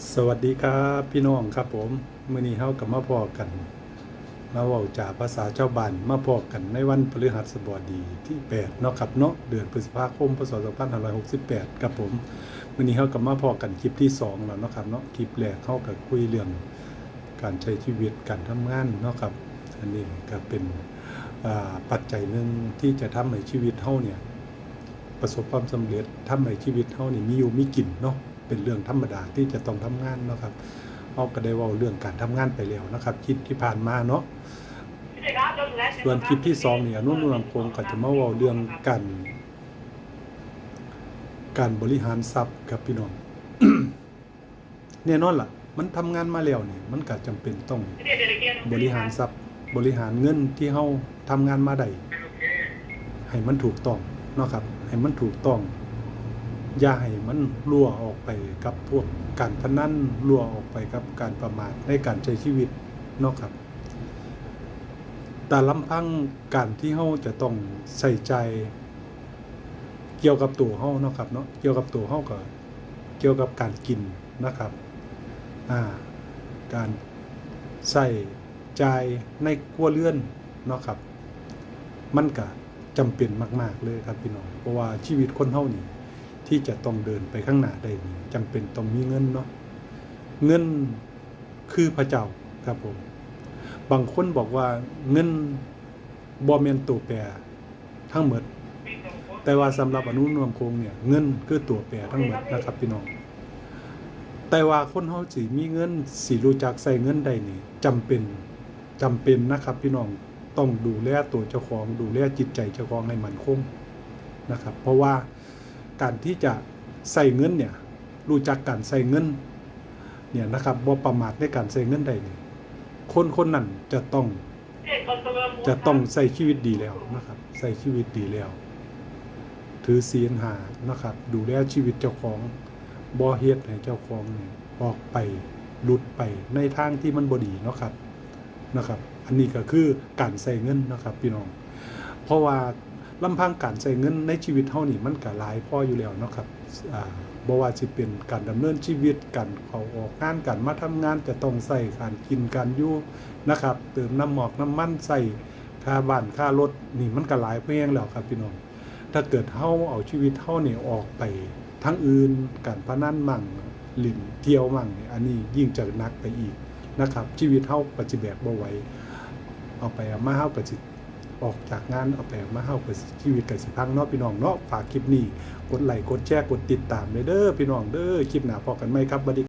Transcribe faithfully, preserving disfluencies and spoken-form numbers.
สวัสดีครับพี่น้องครับผม มื้อนี้เฮาก็มาพ้อกัน มาเว้าจาภาษาชาวบ้าน มาพ้อกันในวันพฤหัสบดีที่แปดเนาะครับเนาะ เดือนพฤษภาคม พ.ศ. สองพันห้าร้อยหกสิบแปดครับผม มื้อนี้เฮาก็มาพ้อกันคลิปที่สองแล้วเนาะครับเนาะ คลิปแรกเฮาก็คุยเรื่องการใช้ชีวิต การทำงานเนาะครับ อันนี้ก็เป็น อ่า ปัจจัยหนึ่งที่จะทำให้ชีวิตเฮาเนี่ย ประสบความสำเร็จ ทำให้ชีวิตเฮานี่มีอยู่มีกินเนาะ เป็นเรื่องธรรมดาที่จะต้องทำงานเนาะครับ เฮาก็ได้เว้าเรื่องการทำงานไปแล้วนะครับ คลิปที่ผ่านมาเนาะ ส่วนคลิปที่สองนี่ อนุนนท์ นำคงก็จะมาเว้าเรื่องการ การบริหารทรัพย์ครับพี่น้อง แน่นอนล่ะ มันทำงานมาแล้วนี่ มันก็จำเป็นต้องบริหารทรัพย์ บริหารเงินที่เฮาทำงานมาได้ ให้มันถูกต้องเนาะครับ ให้มันถูกต้อง อย่าให้มันรั่วออกไปกับพวกการพนัน รั่วออกไปกับการประมาทในการใช้ชีวิตเนาะครับ แต่ลำพังการที่เฮาจะต้องใช้จ่ายเกี่ยวกับตัวเฮาเนาะครับเนาะ เกี่ยวกับตัวเฮาก็เกี่ยวกับการกินนะครับ อ่า การใช้จ่ายในครัวเรือนเนาะครับ มันก็จำเป็นมากๆเลยครับพี่น้อง เพราะว่าชีวิตคนเฮานี่ ที่จะต้องเดินไปข้างหน้าได้นี่ จำเป็นต้องมีเงินเนาะ เงินคือพระเจ้าครับผม บางคนบอกว่าเงินบ่แม่นตัวแปรทั้งหมด แต่ว่าสำหรับอนุนนท์ นำคงเนี่ย เงินคือตัวแปรทั้งหมดนะครับพี่น้อง แต่ว่าคนเฮาสิมีเงิน สิรู้จักใช้เงินได้นี่ จำเป็น จำเป็นนะครับพี่น้อง ต้องดูแลตัวเจ้าของ ดูแลจิตใจเจ้าของให้มั่นคงนะครับ เพราะว่าการที่จะใช้เงินเนี่ย รู้จักการใช้เงินเนี่ยนะครับ บ่ประมาทในการใช้เงินได้นี่ คนคนนั้นจะต้อง จะต้องใช้ชีวิตดีแล้วนะครับ ใช้ชีวิตดีแล้ว ถือศีลห้านะครับ ดูแลชีวิตเจ้าของ บ่เฮ็ดให้เจ้าของนี่ออกไป หลุดไปในทางที่มันบ่ดีเนาะครับ นะครับ อันนี้ก็คือการใช้เงินนะครับพี่น้อง เพราะว่าลำพังการใช้เงินในชีวิตเฮานี่มันก็หลายพออยู่แล้วเนาะครับ อ่า บ่ว่าสิเป็นการดำเนินชีวิต การเข้าออกงาน การมาทำงาน จะต้องใช้การกินการอยู่นะครับ เติมน้ำหมอกน้ำมัน ใช้ค่าบ้านค่ารถ นี่มันก็หลายพอแฮงแล้วครับพี่น้อง ถ้าเกิดเฮาเอาชีวิตเฮานี่ออกไปทางอื่น การพนันมั่ง เล่นเที่ยวมั่งนี่ อันนี้ยิ่งจะหนักไปอีกนะครับ ชีวิตเฮาก็สิแบกบ่ไหว เอาไปเอามาเฮาก็สิออกจากงาน เอาไปเอามาเฮาก็สิ ชีวิตก็สิพังเนาะพี่น้องเนาะ ฝากคลิปนี้ กดไลค์ กดแชร์ กดติดตามเด้อพี่น้องเด้อ คลิปหน้าพ้อกันใหม่ครับ สวัสดี